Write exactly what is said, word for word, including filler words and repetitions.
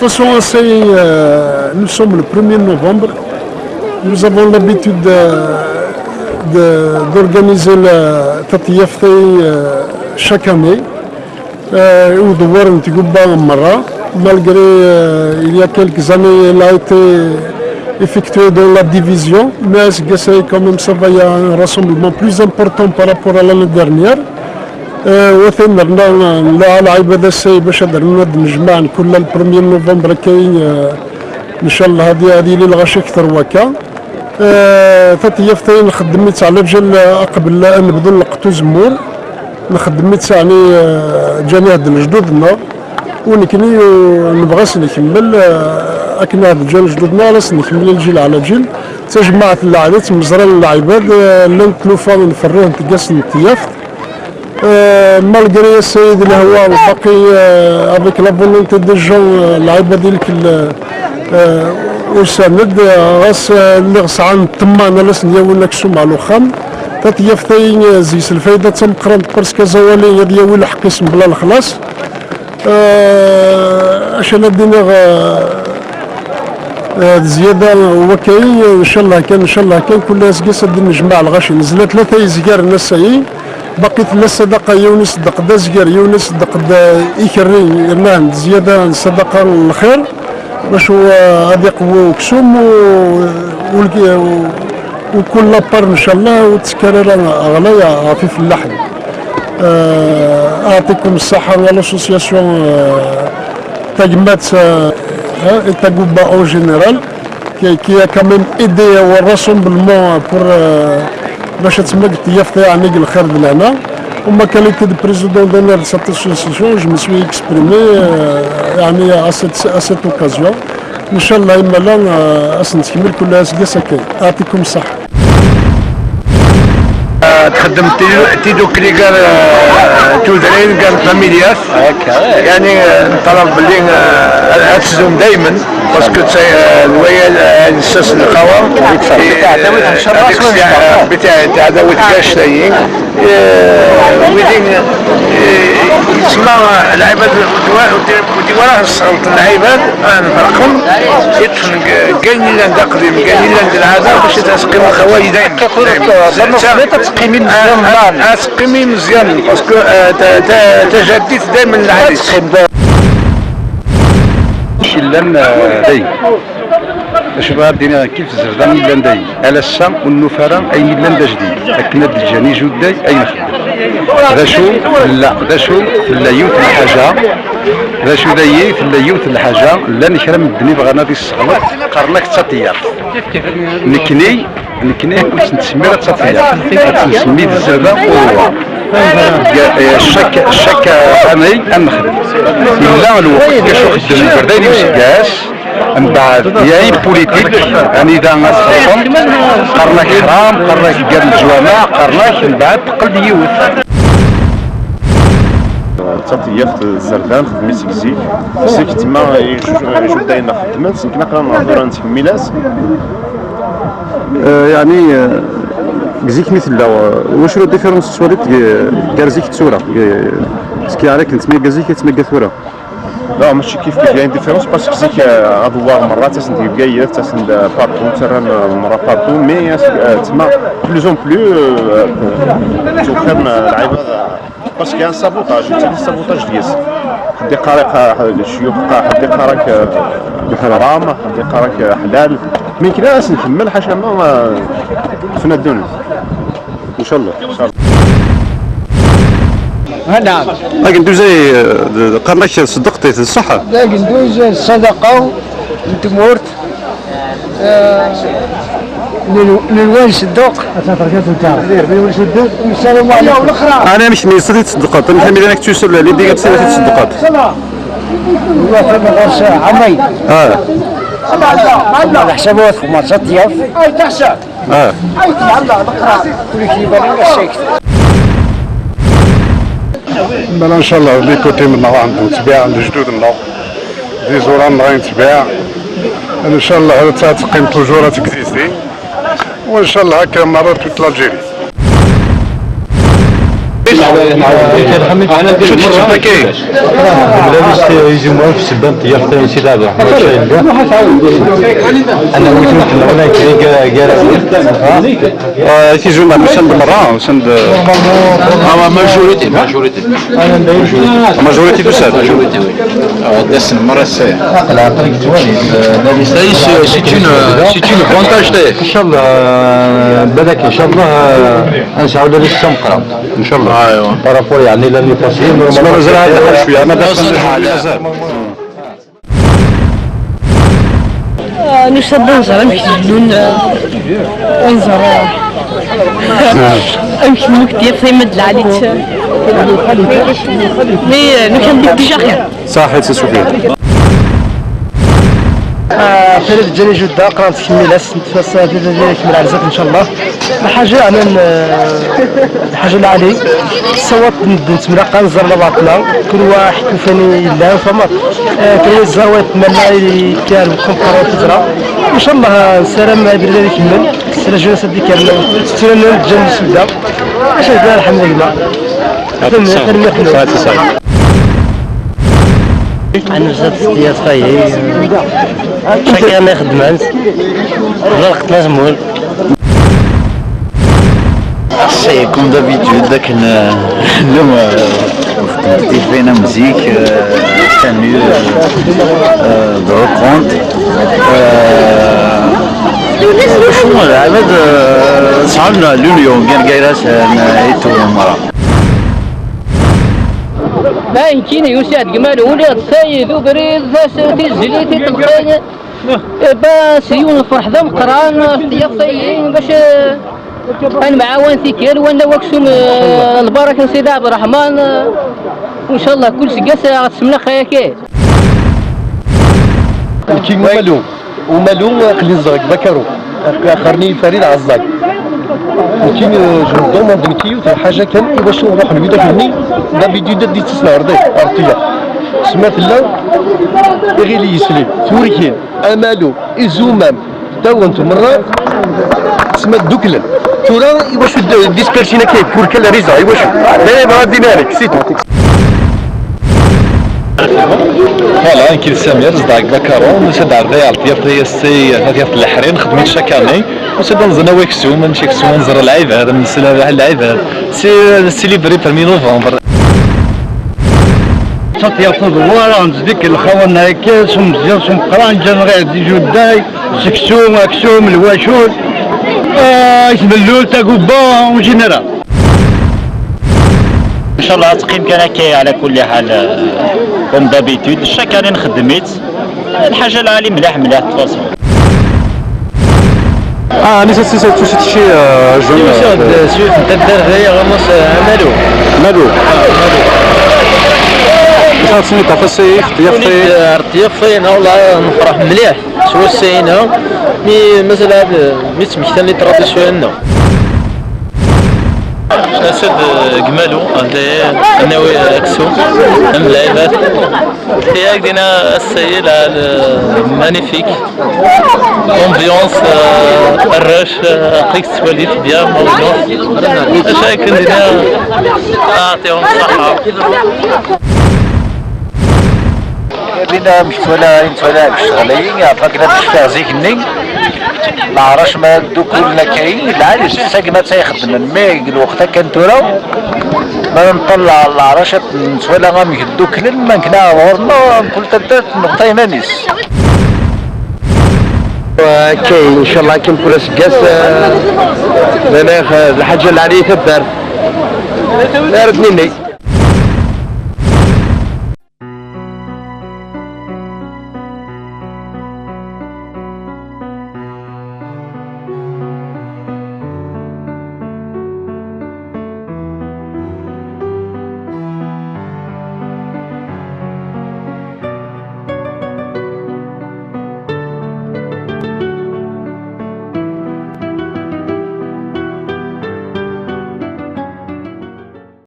Passons à ça, euh, nous sommes le premier novembre. Nous avons l'habitude de, de- d'organiser la Tatiyaftei, euh, chaque année. Euh, au devoir, malgré, euh, il y a quelques années, elle a été effectuée dans la division, mais c'est quand même, ça va, il y a un rassemblement plus important par rapport à l'année dernière. Euh, وثاني درنا نلعب هذا السي باش درنا نجمع كل البروميير نوفمبر كاين، آه، ان شاء الله هذه هذه اللي الغاشي اكثر وكا. آه، تاتيافتين خدمت على جال قبل ان نبدو نلقطو زمور، نخدمت يعني، آه، جاني هاد الجدودنا، ونكني ونبغى نكمل، آه، اكن هاد جال جدودنا على نكمل الجيل على جيل. تجمعت العادات مزران العباد، آه، لن تلوفا نفريه نتقاس نتيافت. آه، malgré السيد الهواء الباقي، آه، avec la volonté des gens، آه، العباد ديك ال- آه، وساند، آه، غاس، آه، اللي غسعان الطمان لا سنياوين اكسوم على الوخام. تاتيافتاين، آه، زيس الفايدة تمقران بارسكا زوالي غادي ياوي الحق يسم بلا الخلاص. آه، اش انا دينا غ- آه، زيادة وكاين، ان شاء الله كان، ان شاء الله كان كل اسقيس غادي نجمع الغاشي نزلت ثلاثة يزقار الناس. باقي تلا الصدقة يونس دق دا زقر، يونس دق دا إكري، إرنان زيادة الصدقة الخير، باش هو غادي يقوي وكسوم و-، والك-، و-، وكل لابار إن شاء الله وتسكر راه غلايا في فلاحي. آه، أعطيكم الصحة والأسوسياسيون، آه، تاجمات، آه، آه، تاجوبا أو جينيرال. Qui, qui a quand même aidé au rassemblement pour, euh, باش تسمى قلت يا فتى يعني الخير لهنا. وما qualité de président d'honneur de cette association, je me suis exprimé, euh, يعني à cette, à cette occasion. ان شاء الله يما لا، آه، اسنتكمل كل اسقاس هكا. يعطيكم الصحه. تخدم تيدو كليكار، آه، تودرين كان فاميليات. يعني، آه، نطلب بلي، آه، هاد السيزون دايما، باسكو تساي- آه، الويا، آه، الساس القوام. بتاع تعداوي كاش تايين. آه، ويدين، آه، يسمى العباد ودي وراه السلط العباد، آه، نفرقهم. يتفن كاين اللي عندها قديم، كاين اللي عندها العادة، باش يتسقم الخوايا دايما. دايما. تقيمي مزيان. آه، تقيمي مزيان، باسكو، آه، ت-، ت-، تجديد دايما العريس. Llan, euh, day. Acu ara d-iniɣ, kif tzerda i llan day, ala ass-a ur nufi ara ayen yellan d ajdid, akken ad d-ǧǧan ijudday ay nxeddem. D acu tella, d acu tella yiwet n lḥaǧa, d acu dayi tella yiwet n lḥaǧa, llan kra n medden i bɣan ad isseɣleḍ, qqaren-ak d taṭeyyaṭ. Nekni, nekni ur tt-nsemmi ara d taṭeyyaṭ, ad tt-nsemmi d zzerda uḍewwer. Chaque, chaque année ad nexdem. Yella lweqt, acu xeddmen iberdan i useggas, mbeɛd, il y a une politique, anida ad txelqem, qqaren-ak ḥram, qqaren-ak gar leǧwameɛ, qqaren-ak, mbeɛd teqqel-d yiwet. D taṭeyyaft tzerdan, xedmen seg zik. Zik tma ijudayen xeddmen, seg naqra nehdur ad nettkemmil-as. Yeɛni, deg zik mi tella, wacu la différence tettwaliḍ gar zik d tura? Ski ara k-nettmagga zik, ad tmagga tura. Non, mačči kif kif, il y a une différence parce que zik, euh, ad voir merra ttasen-d Bgayet, ttasen-d, euh, partout, ttarran, euh, merra partout, mais, euh, tma, plus en plus, euh, euh, tuxxam, euh, lɛibad, euh, parce qu'il y a un sabotage, c'est un sabotage deg-s. Ḥedd iqqar-ak, ḥedd iqqar-ak, euh, ḥram, ḥedd iqqar-ak, euh, ḥlal. Mi kra ad s-nḥemmel, ḥaca ma, euh, tefna ddunit. Inchallah. Naɛam. Agenduz-agi, eh, d-, qqaren-ak tṣeddqeḍ-it, d ṣṣeḥ? D agenduz n ṣṣadaqa n tmurt, eh, n lwali Sedduq. Ssalamu ɛalaykum. Ɛni amek mi tṣeddqeḍ? Amek mi d-tṣeddqeḍ? Ɣur-s ɛamayen. Ah. Leḥsab ur txemmer, d taṭeyyaft. Ah. Mela ncallah les coutumes-nneɣ ad ttbiɛen lejdud-nneɣ, d iẓuran-nneɣ i nettbiɛ. Ncallah ad teqqim toujours ad tegzisti. Ncallah akka merra toute l'Algérie. Ana d المرة كاين. Llan yizumar f ssebba n tyaɣt n Sidi Ɛebderreḥman Cayelga. Ana witnit n wala kri gar-awen. Ah, tizumar usan-d merra, usan-d. Ah, majorité, majorité. Majorité tusa-d. Majorité, oui. Ah, d ass n merra ssaya. C'est, c'est une, c'est une bonne tâche. Inchallah, euh, balak, inchallah, euh, ad nesɛu la liste tameqqrant. Inchallah. Par rapport, yeɛni, l'année passée, mazal ɛad lḥal cwiya, ama d ass n lḥal, mazal. آه، نشتغل نزرع، نمشي نزرع، آه، نزرع. نمشي نمكتي في مد العليت. Mais, آه، نكمل déjà خير. صحيت سفيان. آه، فريد الجاني جدة، قرانت كميلة، سنت فاس، فريد الجاني كميلة على زاف إن شاء الله. الحاجة أنا ن-، الحاجة العالي، الصوت ند-، نتمنى قنزر لبعضنا، كل واحد كفاني إلا فما، آه، كل واحد زاوية ملا يتيار وكم قرار تزرع. إن شاء الله، آه، سلام عبد الله يكمل، سلام جنس الديكار، سلام الجنة السوداء. إن شاء الله، الحمد لله. Ɛni zdat tiyat tayi. Caki ma ixeddmen. Ɣlaqet mazmul. C'est comme d'habitude, لكن، آه، اليوم، آه، وقت الديفين مزيك، آه، تاني، آه، آه، دروكونت. آه، شو العباد، آه، صعبنا l'union، كان قايل، آه، إيتو مرة. Ayen kan yusa-d gma Lewlid Sayed ubrid, tizlit i tebqayen. Iba s yiwen lferḥ d ameqqran, tyaḍ-ayi bac, eh, ad nemɛawan tikkal, wanna waksum, eh, lbarak n Sidi Ɛebderreḥman, eh, ncallah kul seggas, eh, ad semneɣ akka. Nekki umalu, umalu, aql-i zedɣeɣ deg Bakaro, axerni Farid Ɛeẓẓag. Nekki, eh, je me demande nekki yiwet lḥaǧa kan, iwacu nruḥ lwidak-nni, d'habitude ad d-ittas lɛerḍi ar tiyaḍ. Sma tella, iɣili yesli, turkin, amalu, izumam, dawent merra, sma dduklen. Tura, iwacu d-, dispersin akka, pour quelle raison, iwacu? D ayen bɣa ad d-iniɣ nekk, c'est tout. Voilà, nekki d Samir, zedɣeɣ deg Bakaron, nusa-d ar da ar tyaḍ tayassi, tyaḍ n leḥrir, nxeddem-itt chaque année. Nusa-d ad nẓer aksum, ad nečč aksum, ad nẓer lɛibad, ad nsel lɛibad. C'est, c'est célébré premier novembre. Taṭyaṭ d wara, nzdik lxawan akka, s umeẓyan, s umeqqran, ǧǧan ɣer di judday, seksu, aksum, lwacul, ah, tbellult, tagubba, en général. Inchallah ad teqqim kan akka, ɛla kulli ḥal, euh, comme d'habitude, chaque année nxeddem-itt. Lḥaǧa lɛali mliḥ, mliḥ, de toute façon. Ah, Anis, ass-is ad tusit ci, euh, jeune, euh, d sut n taddart, d aya ɣamas, euh, amalu. Amalu. Ah, amalu. Acu ad tesniḍ ɣef wass-agi, ɣef tyaḍt-agi? Ar tyaḍt-agi, neɣ la nefreḥ mliḥ s wass-agi, mi mazal ad, mi ttmektan les traditions-nneɣ. Ass-a d, deg Malu, ad nawi aksum, am lɛibad. Tiyak dina ass-a la, la, magnifique. L'ambiance, euh, arrac, euh, aql-ik tettwaliḍ bien, l'ambiance. Acu akken dina, aɛṭihum ṣṣeḥḥa. Dina amek twala, ayen twala deg ccɣel-agi, ɣef akken ad d-cfiɣ zik-nni. Leɛrac ma ddukulen akka-yi, lɛali s ḥsab akken ad tt-ixeddmen, mi deg lweqt akka n tura, ma nṭel leɛrac ad nettwala amek dduklen, ma nekna ɣur-neɣ, mkul taddart tneɣta iman-is. Akka, incallah, akken kul aseggas, eh, d lḥaǧa lɛali i taddart. Ara d-nini.